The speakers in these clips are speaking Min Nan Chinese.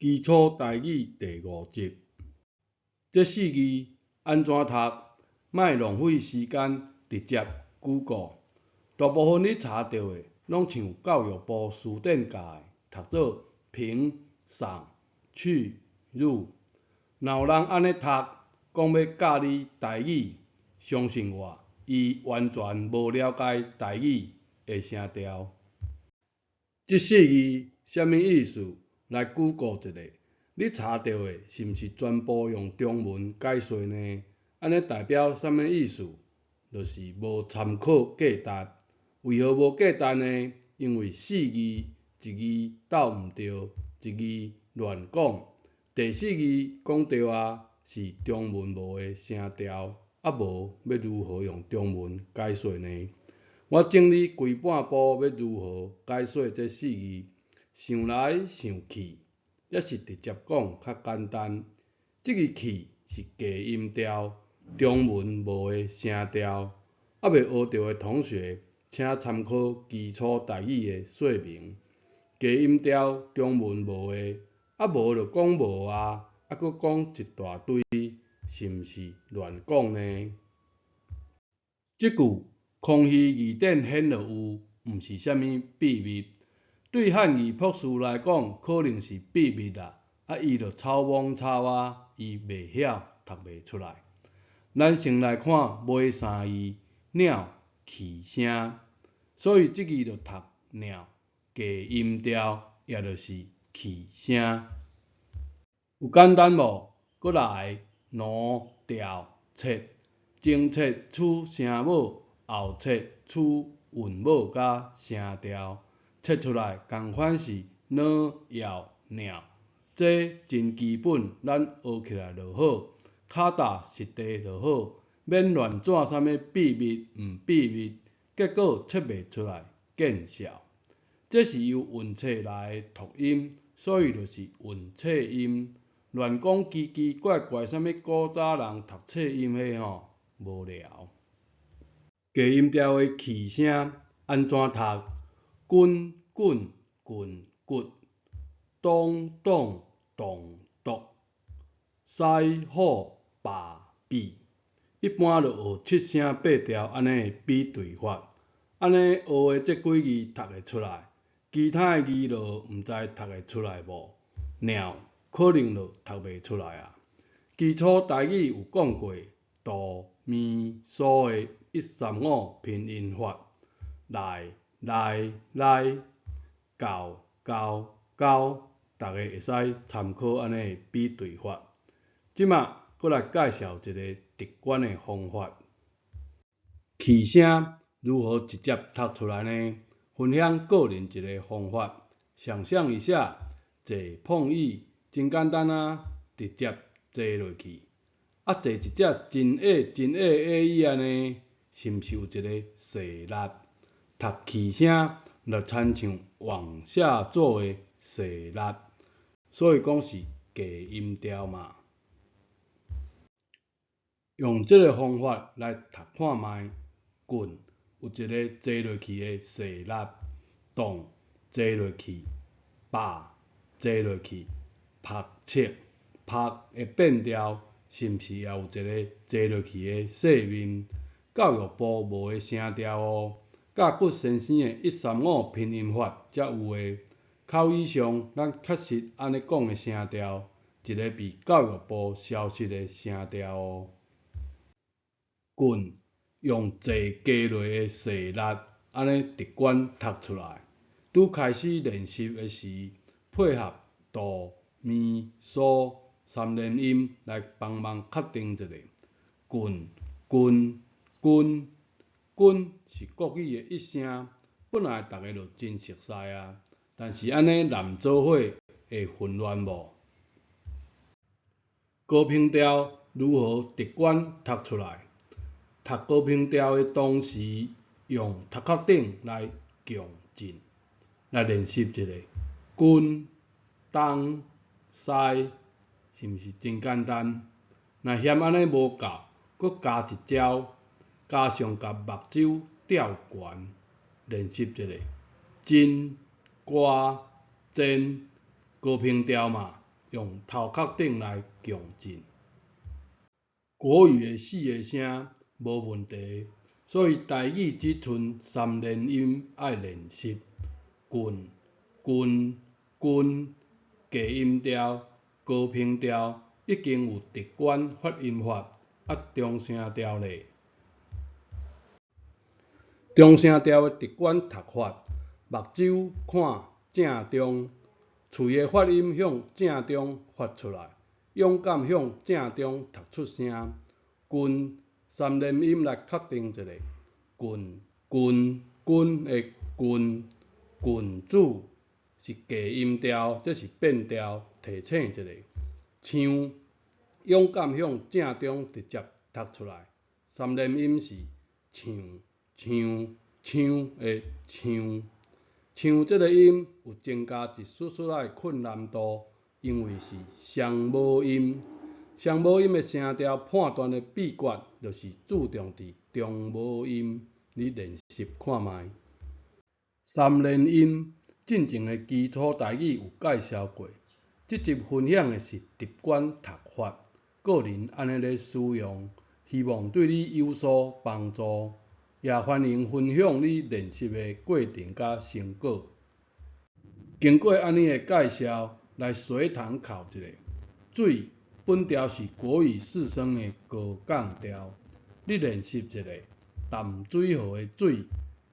基礎台語第五集，這四字按怎讀？莫浪費時間，直接 Google。大部分你查著的，攏像教育部辭典教的，讀做平、上、去、入。若有人按呢讀，講欲教你台語，相信我，伊完全無了解台語的聲調。這四字啥物意思？來 Google 一下，你查著的是毋是全部用中文解說呢？按呢代表啥物意思？就是無參考價值。為何無價值呢？因為四字一字鬥毋對，一字亂講。第四字講對啊，是中文無的聲調，啊無欲如何用中文解說呢？我整理規半部欲如何解說這四字，想來想去，抑是直接講較簡單。這个去是低音調，中文無的聲調。猶未學著的同學，請參考基礎台語的說明。低音調中文無的，啊無就講無啊，啊閣講一大堆，是毋是亂講呢？這句康熙字典顯著有，毋是啥物秘密。對漢語博士來講，可能是秘密啦。啊，伊就草莽草啊，伊袂曉讀袂出來。咱先來看尾三字鳥去聲，所以這字就讀鳥，低音調，也就是去聲。有簡單無？閣來奴調切，前切取聲母，後切取韻母佮聲調，切出來仝款是呢搖鳥，這真基本，咱學起來就好，跤踏實地就好，免亂跩啥物秘密毋秘密，結果切袂出來，見笑。這是由韻切來的讀音，所以就是韻切音。亂講奇奇怪怪啥物古早人讀冊音彼吼，無聊。低音調的去聲按怎讀？滾滾滾骨，咚咚動獨，西虎罷比。一般就學七聲八調按呢比對法，按呢學的這幾字讀會出來，其他的字就毋知讀會出來無？鳥可能就讀袂出來啊。基礎台語有講過哆咪嗦的一三五拼音法，來來來，到到交，逐家會使參考按呢比對法。這馬閣來介紹一个直觀的方法。去聲如何直接讀出來呢？分享個人一个方法。想像一下，坐碰椅真簡單啊，直接坐落去。啊，坐一隻真矮真矮的椅仔呢，是毋是有一个細力？讀去聲就親像往下做的細力，所以講是低音調嘛。用這个方法來讀看覓，棍有一个坐落去的細力，動坐落去，罷坐落去，曝切曝的變調，是毋是也有一个坐落去的細面？教育部無的聲調哦，教骨先生的一三五拼音法才有的。口語上，咱確實按呢講的聲調，一个被教育部消失的聲調哦。棍用坐加落的細力，按呢直觀讀出來。拄開始練習的時，配合哆、咪、嗦三連音來幫忙確定一下。棍、棍、棍、棍是國語的一聲，本來逐家就真熟似啊，但是按呢濫做伙會混亂無？高平調如何直觀讀出來？讀高平調的同時，用頭殼頂來共振來練習一下。軍、東、西，是毋是真簡單？若嫌按呢無夠，閣加一招，加上共目睭吊懸，練習一下。真、歌、真，高平調嘛，用頭殼頂來共振。國語的四个聲無問題，所以台語只賰三連音愛練習，近、近、近，低音調、高平調已經有直觀發音法，啊中聲調咧？中聲調的直觀讀法，目睭看正中，喙的發音向正中發出來，勇敢向正中讀出聲。近三連音來確定一下，近、近、近的近，君子是低音調，這是變調，提醒一下。像勇敢向正中直接讀出來，三連音是像、像、像的像。像這个音有增加一絲絲仔的困難度，因為是雙母音。雙母音的聲調判斷的秘訣，就是注重佇中母音。你練習看覓。三連音進前的基礎台語有介紹過，這集分享的是直觀讀法，個人按呢咧使用，希望對你有所幫助。也歡迎分享你練習的過程佮成果。經過按呢的介紹，來隨堂考一下。水本調是國語四聲的高降調，你練習一下。淡水河的水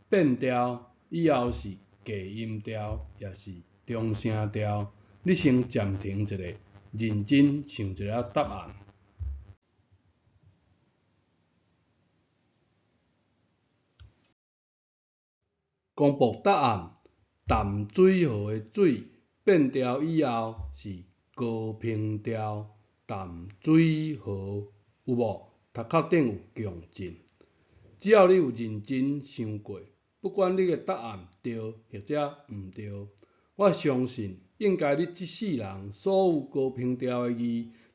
變調以後是低音調，抑是中聲調？你先暫停一下，認真想一下答案。公布答案：淡水河的水變調以後是高平調，淡水河有無？頭殼頂有共振。只要你有認真想過，不管你的答案對或者毋對，我相信應該你這世人所有高平調的字，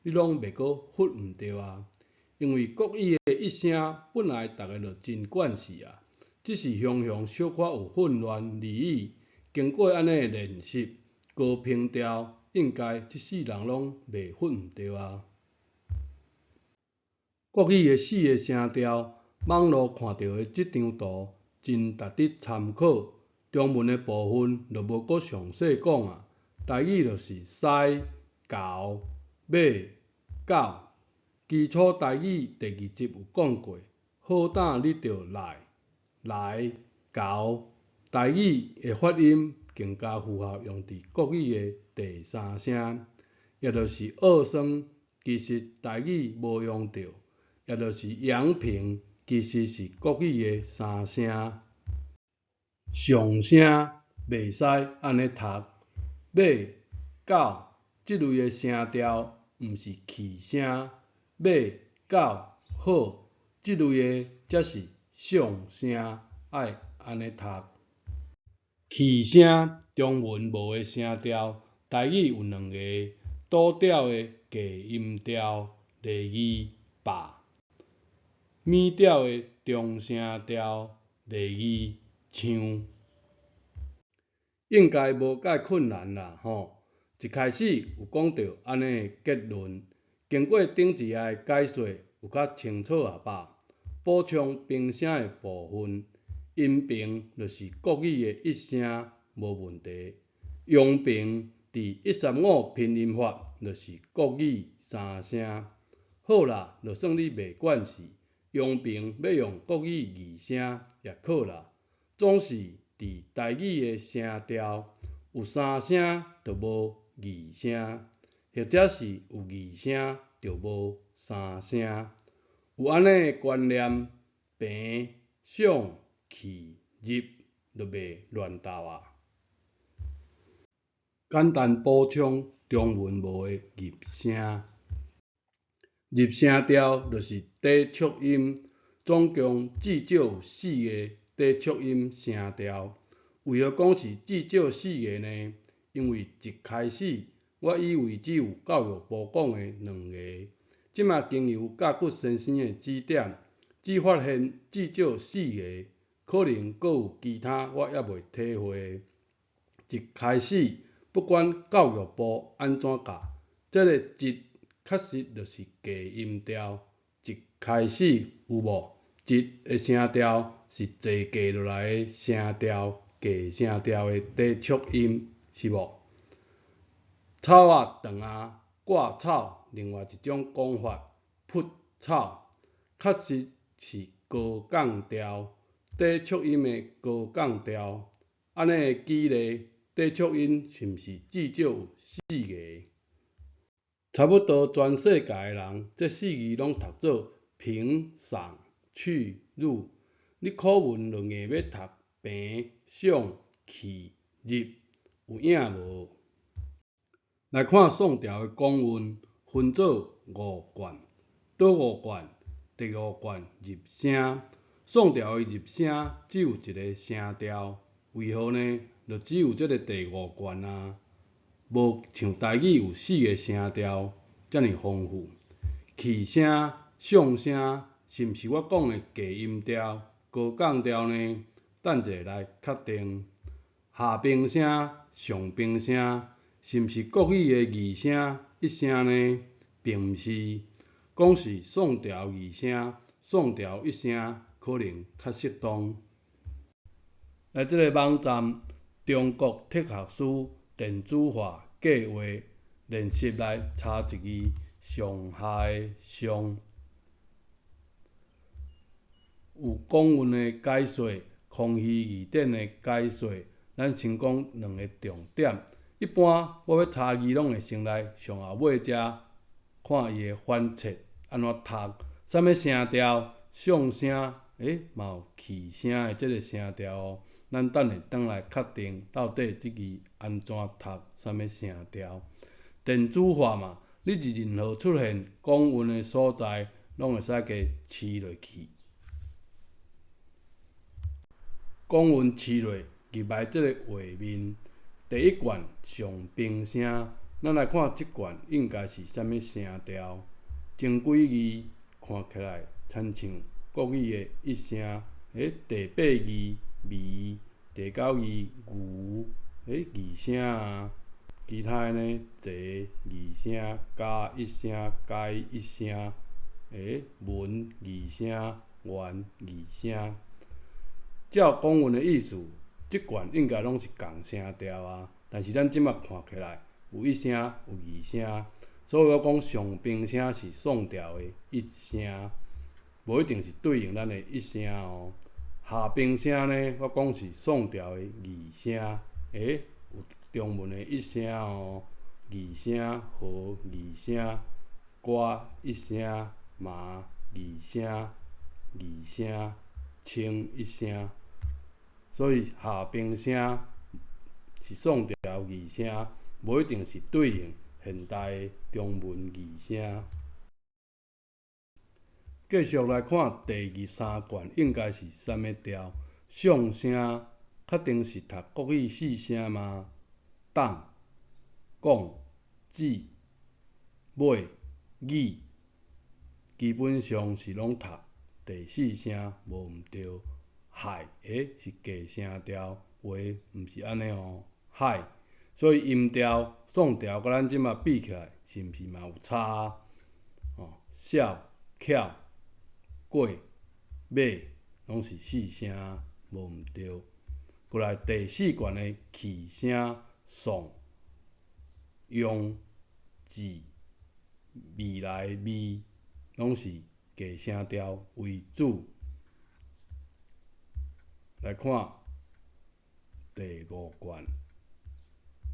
你攏袂閣忽毋對啊。因為國語的一聲本來逐个就真慣勢啊。只是常常小可有混亂而已。經過按呢的練習，高平調應該這世人攏袂混毋對啊。國語的四个聲調，網路看著的這張圖真值得參考。中文的部分就無閣詳細講啊。台語就是師、猴、馬、狗。基礎台語第二集有講過，好膽你著來。來、猴，台語的發音更加符合用佇國語的第三聲，也就是二聲，其實台語無用著，也就是陽平，其實是國語的三聲。上聲袂使按呢讀，馬、狗這類的聲調毋是氣聲，馬、狗、好這類的才是上聲，愛按呢讀。氣聲中文無的聲調，台語有兩个倒調的低音調，例字饱；暝調的中聲調，例字像。應該無介困難啦吼！一開始有講著按呢的結論，經過頂一頁的解說，有較清楚啊吧？補充平聲的部分，陰平就是國語的一聲，無問題。陽平佇135拼音法就是國語三聲。好啦，就算你袂慣勢，陽平欲用國語二聲也好啦。總是佇台語的聲調有三聲就無二聲，或者是有二聲就無三聲。有按呢的觀念，平、上、去、入就袂亂鬥啊。簡單補充中文無的入聲，入聲調就是短促音，總共至少有四个短促音聲調。為何講是至少四个呢？因為一開始我以為只有教育部講的兩个。這馬經由教骨先生的指點，只發現至少四个，可能閣有其他我猶未體會的。一開始不管教育部按怎教，這个一確實就是低音調，一開始有無？一的聲調是坐低落來的聲調，低聲調的短促音，是無？草仔長啊，割草，另外一種講法，噗草，確實是高降調，短促音的高降調。按呢的舉例，短促音是毋是至少有四個？差不多全世界的人，這四字攏讀做平、上、去、入。你古文就硬欲讀平、上、去、入，有影無？來看宋朝的公韻，分做五貫，佗五貫？第五貫入聲。宋朝的入聲只有一个聲調，為何呢？就只有這个第五貫啊，無像台語有四个聲調遮爾豐富。去聲、上聲，是毋是我講的低音調、高降調呢？等者來確定。下平聲、上平聲，是毋是國語的二聲、一聲呢？並毋是，講是宋朝二聲、宋朝一聲，可能較適當。來，這个網站中國哲學書電子化計畫練習來查一字上下的上，有公韻的解說，康熙字典的解說，咱先講兩个重點。一般我欲查字，攏會先來上後尾遮看伊的反切按怎讀，啥物聲調，上聲，欸，嘛有去聲的這个聲調哦。咱等下轉來確定到底這字按怎讀，啥物聲調。電子化嘛，你佇任何出現公韻的所在，攏會使共試落去。公韻試落入來這个畫面，第一貫上平聲，咱來看這貫應該是啥物聲調？前幾字看起來親像國語的一聲，欸，第八字微，第九字牛，欸，二聲啊。其他的呢，坐二聲，加一聲，改一聲，欸，文二聲，元二聲。照公韻的意思，這貫應該攏是仝聲調啊。但是咱這馬看起來有一聲，有二聲，所以我講上平聲是宋朝的一聲，無一定是對應咱的一聲哦。下平聲呢，我講是宋朝的二聲，欸，有中文的一聲哦，二聲和二聲，歌一聲，麻二聲，二聲，清一聲，所以下平聲是宋朝二聲，無一定是對應現代的中文二聲。繼續來看第二三貫應該是啥物調？上聲確定是讀國語四聲嗎？當、講、子、尾、語，基本上是攏讀第四聲，無毋對。海，欸，是低聲調，話毋是按呢哦。海，所以音調、宋調佮咱這馬比起來，是毋是嘛有差？哦，痟、巧、過、馬，攏是四聲，無毋對。過來第四貫的去聲、宋、用、字、未來、味，攏是低聲調為主。來看第五貫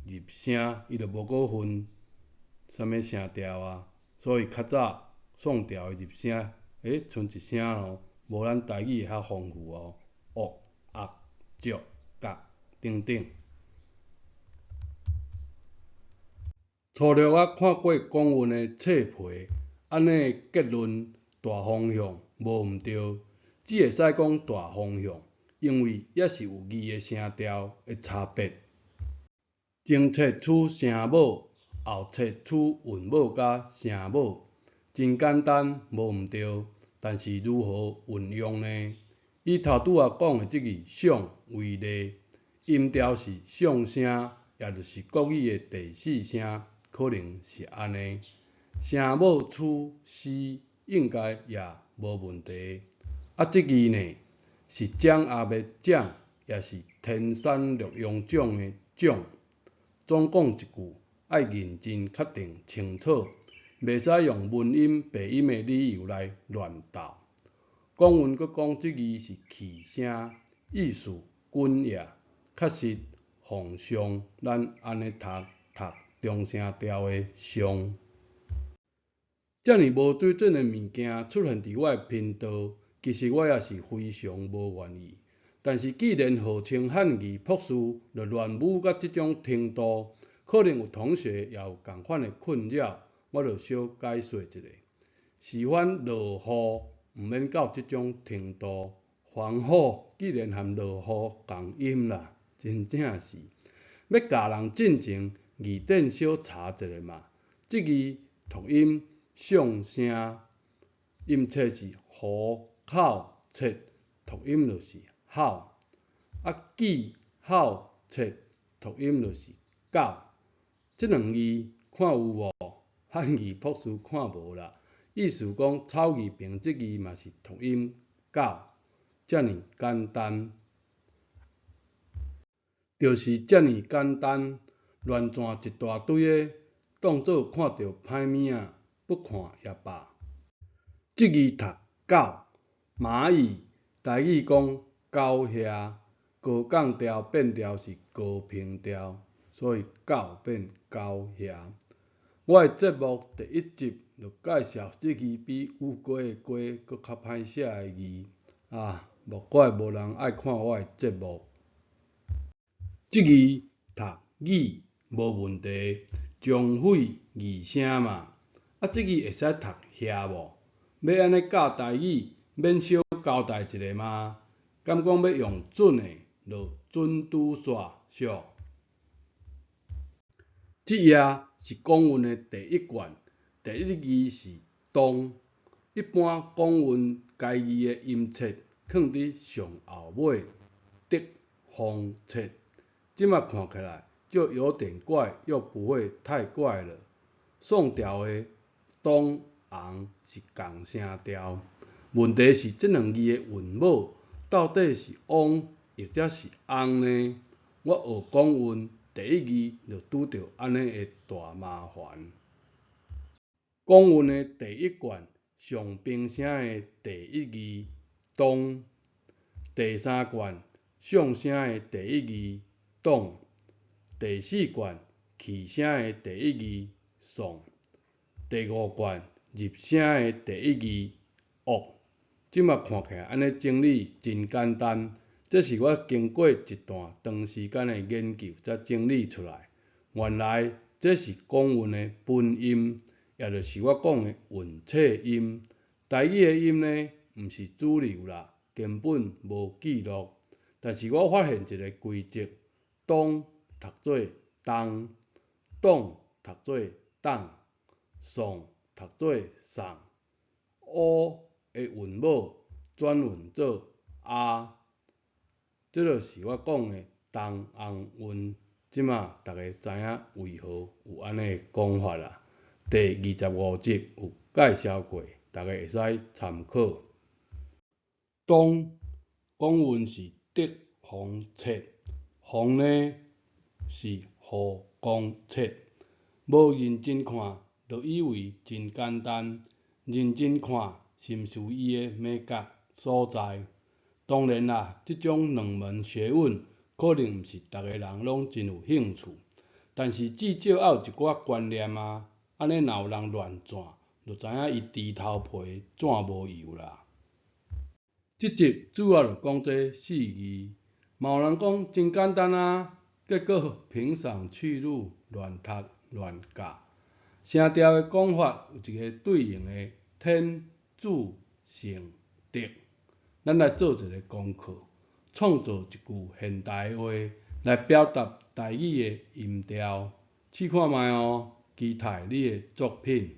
入聲，伊就無閣分啥物聲調啊，所以較早宋朝的入聲，欸，賰一聲哦，無咱台語遐豐富哦，惡、鴨、足、角等等。粗略仔看過公韻的冊皮，按呢結論大方向無毋對，只會使講大方向，因為猶是有字的聲調的差別。前冊取聲母，後冊取韻母佮聲母，真簡單，無毋對。但是如何運用呢？以頭拄仔講的這字上為例，音調是上聲，也就是國語的第四聲，可可能是按呢。聲母出 c 應該也無問題。啊，這字呢是掌鴨的掌，也是天山洛陽獎的獎。總講一句，愛認真確定清楚，袂使用文音白音的理由來亂鬥。講韻閣講這字是氣聲，意思滾也，確實奉上咱按呢讀讀中聲調的上。遮爾無水準的物件出現佇我的頻道，其實我也是非常無願意。但是既然號稱漢語博士就亂舞到這種程度，可能有同學也有仝款的困擾，我就小解說一下。喜歡落雨，毋免到這種程度。黃雨竟然和落雨仝音啦，真正是。欲教人進前，字典小查一下嘛。這字讀音上聲，音切是戶口切，讀音就是吼。啊，記口切，讀音就是狗。這兩字看有無？漢語博士看無啦。意思講草字邊這字嘛是讀音狗，遮爾簡單，就是遮爾簡單，亂轉一大堆的，當做看著歹物仔，不看也罷。這字讀狗，螞蟻，台語講狗額，高降調變調是高平調，所以狗變狗額。我的節目第一集就介紹這字比烏龜的龜閣較歹寫的字，啊，莫怪無人愛看我的節目。這字讀語無問題，將匪二聲嘛。啊，這字會使讀遐無？欲按呢教台語，免小交代一下嗎？敢講欲用準的，就準拄煞俗。這頁是講韻的第一卷，第一字是當。一般講韻該字的音節囥佇上後尾，得風切。這馬看起來就有點怪，又不會太怪了。宋調的當紅是仝聲調，問題是這兩字的韻母到底是翁抑者是翁呢？我學講韻第一字就拄著按呢的大麻煩。講韻的第一卷上平聲的第一字當，第三卷上聲的第一字擋，第四卷去聲的第一字送，第五卷入聲的第一字惡。這馬看起來按呢整理真簡單，這是我經過一段長時間的研究才整理出來。原來這是講韻的本音，也就是我講的韻切音。台語的音呢，毋是主流啦，根本無記錄。但是我發現一个規則：當讀做當，擋讀做擋，送讀做送，烏的韻母轉韻做阿，這就是我講的東翁韻。這馬逐家知影為何有按呢个講法啦。第25集有介紹過，逐家會使參考。當講韻是得風切，風呢是雨公切。無認真看，就以為真簡單；認真看，是毋是有伊的眉角所在？當然啦，這種冷門學問可能毋是逐个人攏真有興趣，但是至少愛有一寡觀念啊，按呢若有人亂轉，就知影伊豬頭皮怎無油啦。這集主要就講這四字，嘛有人講真簡單啊，結果憑賞去路亂讀亂教。聲調的講法有一个對應的天主聖德，咱來做一个功課，創造一句現代話來表達台語的音調，試看覓哦，期待你的作品。